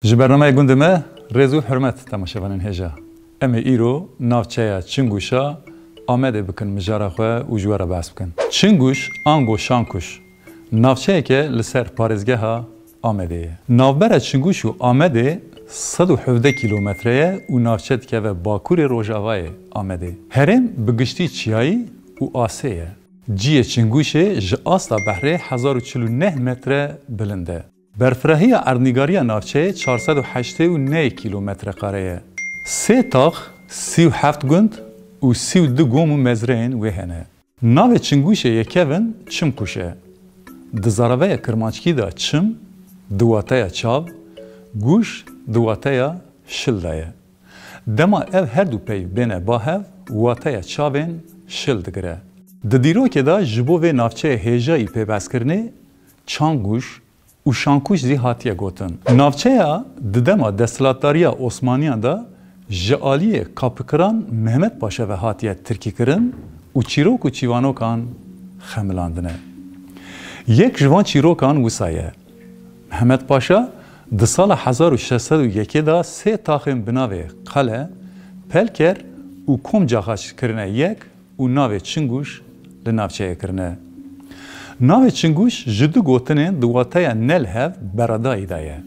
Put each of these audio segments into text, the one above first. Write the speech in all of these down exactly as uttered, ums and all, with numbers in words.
Ji bernameya gundê me rêz û hurmet temaşevanên hêja. Em ê îro navçeya Çingûşa Amedê bikin mijara xwe û ji we re behs bikin. Çingûş ango Şankuş navçeyeke li ser parêzgeha Amedê ye. Navbera Çingûş û Amedê sed û hevdeh kîlometre ye û navçe dikeve bakurê rojavayê Amedê. Herêm bi giştî çiyayî û asê ye. Cihê Çingûşê ji asta behrê hezar û çil û neh metre bilind e. Berfirahiya erdnîgariya navçeyê çar sed û heştê û neh kîlometre kare ye. Sê tax, sî û heft gund û sî û du gom û mezreyên wê hene. Navê Çingûşê yekevin Çimkuş e. Di zareveya kirmanckî de çim di wateya çav, guş di wateya şil de ye. Dema ev her du peyv bêne ba hev, wateya çavên şil digire. Di dîrokê de ji bo vê navçeyê hêjayî pêbehskirinê Çanguş û Şankuş zî hatiye gotin. Navçeya di dema desthilatdariya Osmaniyan de ji aliyê Kapikiran Mehmet Paşa ve hatiye tirkîkirin û çîrok û çîvanokan xemilandine. Yek ji van çîrokan wisa ye. Mehmet Paşa di sala hezar û şeş sed û yekê de sê taxên bi navê Qele, Pelker û Komcaxaç kirine yek û navê Çingûş li navçeyê kirine. Navê Çingûş ji du gotinên di wateya ne li hev beradayî de ye.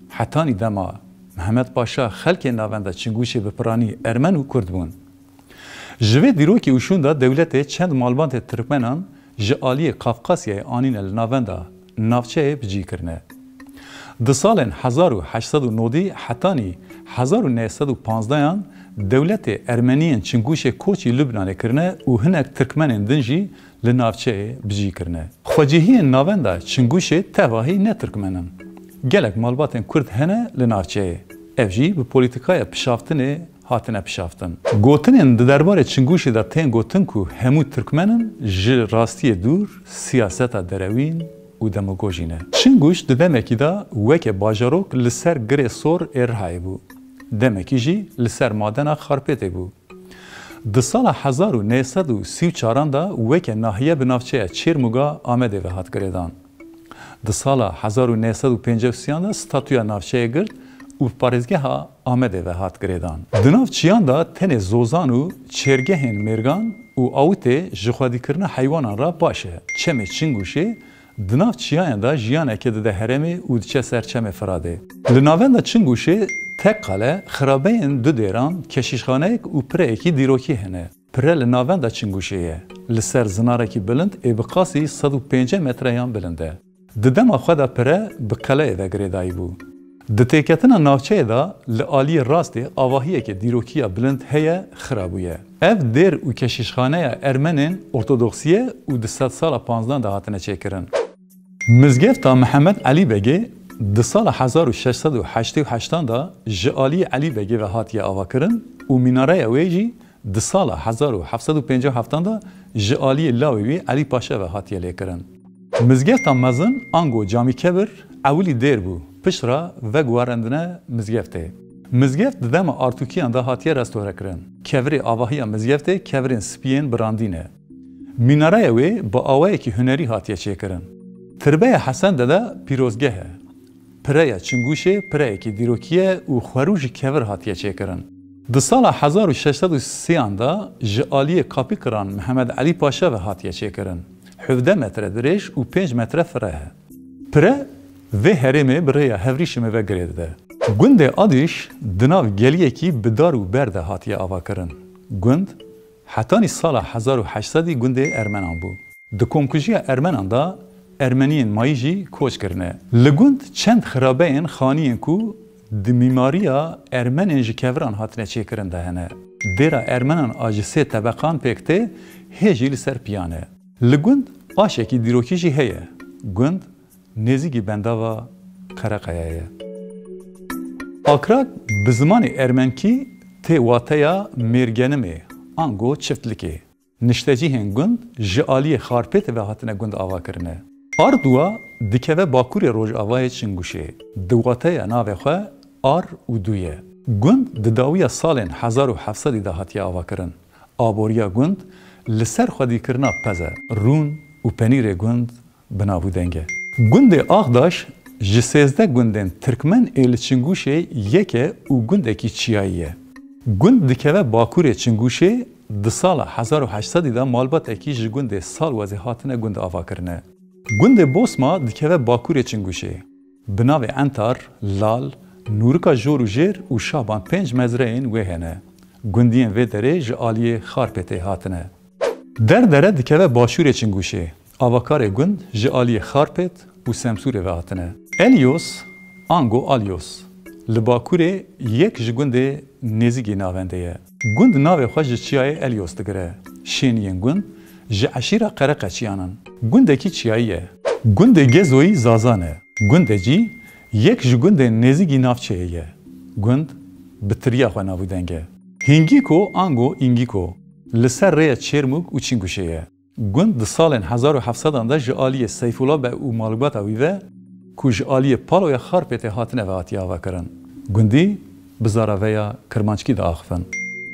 Hetanî dema Mehmet Paşa xelkê navenda Çingûşê bi piranî Ermen û Kurd bûn. Ji vê dîrokê û şûnda dewletê çend malbatê Tirkmenan ji aliyê Kafkasyayê anîne li navenda navçeyê bi cî kirine. Di salên hezar û heşt sed û nodî hetanî hezar û neh sed û panzdehan dewletê Ermeniyên Çingûşê koçî Lubnanê kirine û hinek Tirkmenên din jî li navçeyê bi cî kirine. Xwecihiyên navenda Çingûşê tevahî ne Tirkmen in. Gelek malbatên Kurd hene li navçeyê. Ev jî bi polîtîkaya pişaftinê hatine pişaftin. Gotinên di derbarê Çingûşê de tên gotin ku hemû Tirkmen in, ji rastiyê dûr, siyaseta derewîn û demagojî ne. Çingûş di demekî de weke bajarok li ser girê sor ê Rihayê bû. Demekî jî li ser madena Xarpêtê bû. Di sala hezar û neh sed û sî û çaran de weke nahiye bi navçeya Çêrmûga Amedê ve hat girêdan. Di sala hezar û neh sed û pêncî û sêyan de statûya navçeyê girt û bi parêzgeha Amedê ve hat girêdan. Di nav çiyan de tenê zozan û çêrgehên mêrgan û awitê ji xwedîkirina heywanan re baş e. Çemê Çingûşê di nav çiyayan de jiyanekê dide herêmê û diçe ser Çemê Firadê. Li navenda Çingûşê tek qale, xirabeyên du dêran, keşîşxaneyek û pireyekî dîrokî hene. Pire li navenda Çingûşê ye. Li ser zinarekî bilind ê bi qasî sed û pêncî metreyan bilind e. Di dema xwe de pire bi qeleyê ve girêdayî bû. Di têketina navçeyê de li aliyê rastê avahiyeke dîrokiya bilind heye, xira bûye. Ev dêr û keşîşxaneya Ermenên Ortodoksî ye û di sedsala panzdan de hatine çêkirin. Mizgefta Mihemed Elî Begê di sala hezar û şeş sed û heştê û heştan de ji aliyê Elî Begê ve hatiye avakirin û mînareya wê jî di sala hezar û heft sed û pêncî û heftan de ji aliyê lawê wî Elî Paşa ve hatiye lêkirin. Mizgefta mezin ango camîkebir ewilî dêr bû, piştre veguherandine mizgeftê. Mizgeft di dema Artûkiyan de hatiye restorekirin. Kevirê avahiya mizgeftê kevirên spî yên birandî ne. Mînareya wê bi awayekî hunerî hatiye çêkirin. Tirbeya Hesen Dede pîrozgeh e. Pireya Çingûşê pireyekî dîrokî ye û xwerû ji kevir hatiye çêkirin. Di sala hezar û şeş sed û sêyan de ji aliyê Kapîkiran Mihemed Elî Paşa ve hatiye çêkirin. Hevdeh metre dirêj û pênc metre fireh e. Pire vê herêmê bi rêya Hevrîşimê ve girê dide. Gundê Adîş di nav geliyekî bi dar û ber de hatiye avakirin. Gund hetanî sala hezar û heşt sedî gundê Ermenan bû. Di komkujiya Ermenan de Ermeniyên mayî jî koç kirine. Li gund çend xirabeyên xaniyên ku di mîmariya Ermenên ji keviran hatine çêkirin de hene. Dêra Ermenan a ji sê tebeqan pêk tê, hê jî li ser piyan e. Li gund aşekî dîrokî jî heye. Gund nêzîkî bendava Qereqeya ye. Akrak bi zimanê ermenkî tê wateya mêrgenimê, ango çiftlikê. Niştecihên gund ji aliyê Xarpêtê ve hatine gund avakirine. Ardûa dikeve bakurê rojavayê Çingûşê. Di wateya navê xwe Ar û Dû ye. Gund di dawiya salên hezar û heft sedî de hatiye avakirin. Aboriya gund li ser xwedîkirina pez e. Rûn û penîrê gund bi nav û deng e. Gundê Axdaş Ji sêzdeh gundên tirkmen ê li Çingûşê yek e û gundekî çiyayî ye. Gund dikeve bakurê Çingûşê, di sala hezar û heşt sedî de malbatekî ji gundê Salwezê hatine gund ava kirine. Gundê Bosma dikeve bakurê Çingûşê. Bi navê Entar, Lal, Nûrika Jor û Jêr û Şaban pênc mezreyên wê hene. Gundiyên vê derê ji aliyê Xarpêtê hatine. Derdere dikeve başûrê Çingûşê. Avakarê gund ji aliyê Xarpêt û Semsûrê ve hatine. Elyos, ango Alyos, li bakurê yek ji gundê Nêzîgî navendê ye. Gund navê xwe ji çiyayê Elyos digire. Şêniyên gund ji eşîra Qereqeçiyan in. Gundekî çiyayî ye. Gundê Gezoyî Zazan e. Gundecî yek ji gundên nêzîkî navçeyê ye. Gund bi tiriya xwe nav û deng e. Hingîko ango Îngîko li ser rêya Çêrmûg û Çingûşê ye. Gund di salên hezar û heft sedan de ji aliyê Seyfullah Beg û malbata wî ve ku ji aliyê Paloya Xarpêtê hatine ve hatiye avakirin. Gundî bi zaraveya kirmanckî diaxifin.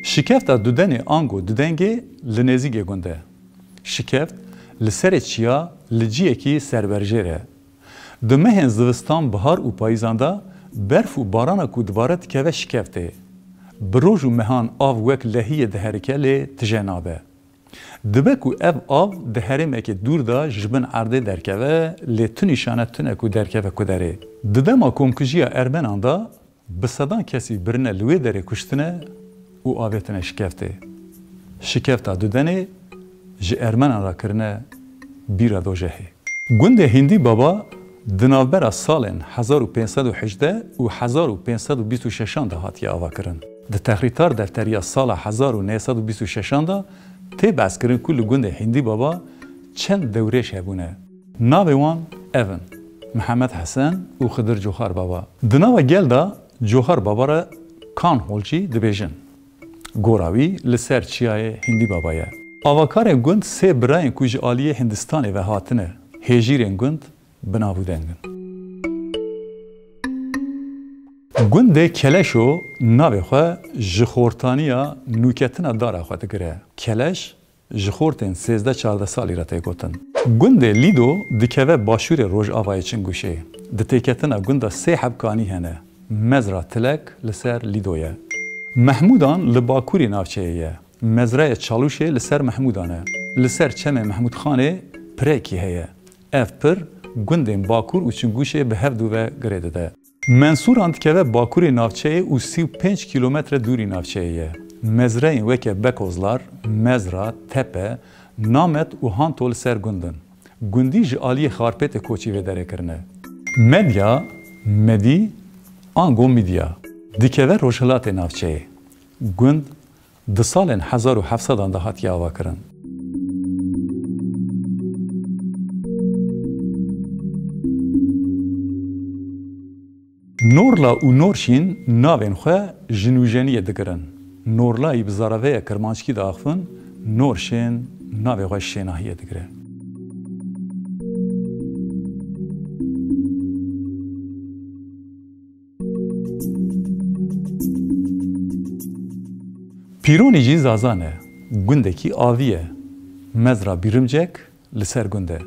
Şikefta Dudenê ango Dudengê li nêzîkê gund e. Şikeft li serê çiya li ciyekî serberjêr e. Di mehên zivistan, bihar û payîzan de berf û barana ku dibare dikeve şikeftê. Bi roj û mehan av wek lehiyê diherike lê tije nabe. Dibe ku ev av di herêmekê dûr de ji bin erdê derkeve, lê tu nîşane tune ku derkeve ku derê. Di dema komkujiya Ermenan de bi sedan kesî birine li wê derê kuştine û avêtine şikeftê. Şikefta Dudenê ji Ermenan re kirine bîra dojehê. Gundê Hîndî Baba di navbera salên hezar û pênc sed û hejdeh û hezar û pênc sed û bîst û şeşan de hatiye avakirin. Di Texrîtar defteriya sala hezar û neh sed û bîst û şeşan de tê behskirin ku li gundê Hîndî Baba çend dewrêş hebûne. Navê wan ev in: Mihemed Hesen û Xidir Coxar Baba. Di nava gel de Coxar Baba re Kan Holcî dibêjin. Gora wî li ser çiyayê Hîndî Baba ye. Avakarên gund sê birayên ku ji aliyê Hindistanê ve hatine, hêjîrên gund bi nav û deng in. Gundê Keleşo navê xwe ji xortaniya nûketina dara xwe digire. Keleş ji xortên sêzdeh çardeh salî re tê gotin. Gundê Lîdo dikeve başûrê rojavayê Çingûşê. Di têketina gund de sê heb kanî hene. Mezra Tilek li ser Lîdo ye. Mehmûdan li bakurê navçeyê ye. Mezraya Çalûşê li ser Mehmûdan e. Li ser çemê Mehmûdxanê pirekî heye. Ev pir gundên Bakur û Çingûşê bi hev dû ve girê dide. Mensûran dikeve bakurê navçeyê û sî û pênc kîlometre dûrî navçeyê ye. Mezreyên weke Bekozlar, Mezra, Tepe, Namet û Hanto li ser gund in. Gundî ji aliyê Xarpêtê koçî vê derê kirine. Medya, Medî, ango Midya dikeve rojhilatê navçeyê. Gund di salên hezar û heft sedan de hatiye avakirin. Norla û Norşîn navên xwe ji nûjeniyê digirin. Norlayî bi zaraveya kirmanckî diaxivin, Norşên navê xwe ji şênahiyê digire. Pîronî jî Zazan e, gundekî avî ye. Mezra Bîrimcek li ser gund e.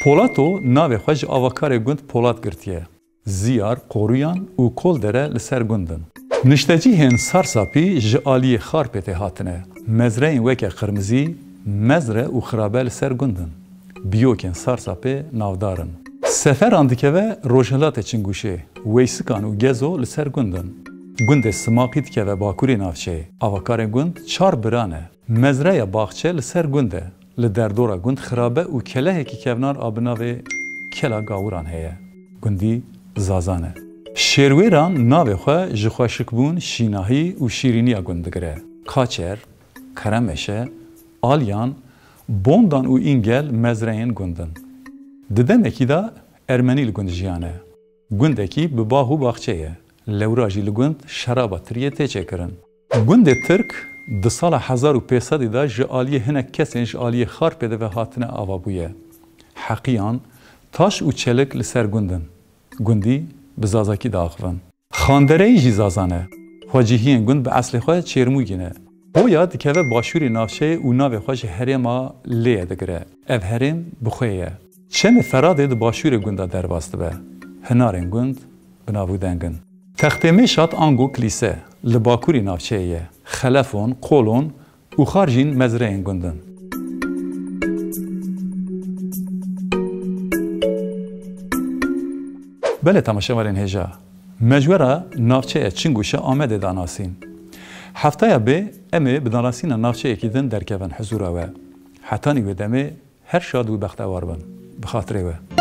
Polato navê xwe ji avakarê gund Polat girtiye. Ziyar, Qoruyan û Koldere li ser gund in. Niştecihên Sarsapî ji aliyê Xarpêtê hatine. Mezreyên weke Qirmizî, Mezre û Xirabe li ser gund in. Biyokên Sarsapê navdar in. Seferan dikeve rojhilatê Çingûşê, Weysikan û Gezo li ser gund in. Gundê Simaqî dikeve bakurê navçeyê. Avakarên gund çar bira ne. Mezreya Baxçe li ser gund e. Li derdora gund xirabe û kelehekî kevnar a bi navê Kela Gawiran heye. Gundî Zazan e. Şêrwêran navê xwe ji xweşikbûn, şînahî û şîrîniya gund digire. Kaçer, Keremeşe, Alyan, Bondan û Îngel mezreyên gund in. Di demekî de Ermenî li gund jiyane. Gundekî bi bax û baxçe ye. Lewra jî li gund şeraba tiriyê tê çêkirin. Gundê Tirk di sala hezar û pênc sedî de ji aliyê hinek kesên ji aliyê Xarpêdê ve hatine ava bûye. Heqiyan, taş û çelik li ser gund in. Gundî bi zazakî diaxivin. Xandereyî jî Zazan e. Xwecihiyên gund bi eslê xwe Çêrmûgî ne. Hoya dikeve başûrê navçeyê û navê xwe ji herêma Lêye digire. Ev herêm bi xwê ye. Çemê Feradê di başûrê gund de derbas dibe. Hinarên gund bi nav û deng in. Textê Mêşat ango kilîse li bakurî navçeyê ye. Xelefon, qolon û xar jîn mezreyên gund in. Belê temaşevanên hêja, me ji we re navçeya Çingûşa Amedê da nasîn. Heftaya bê em ê bi danasîna navçeyekî din derkevin hizûra we. Hetanî wê demê her şad û bextewar bin. Bi xatirê we.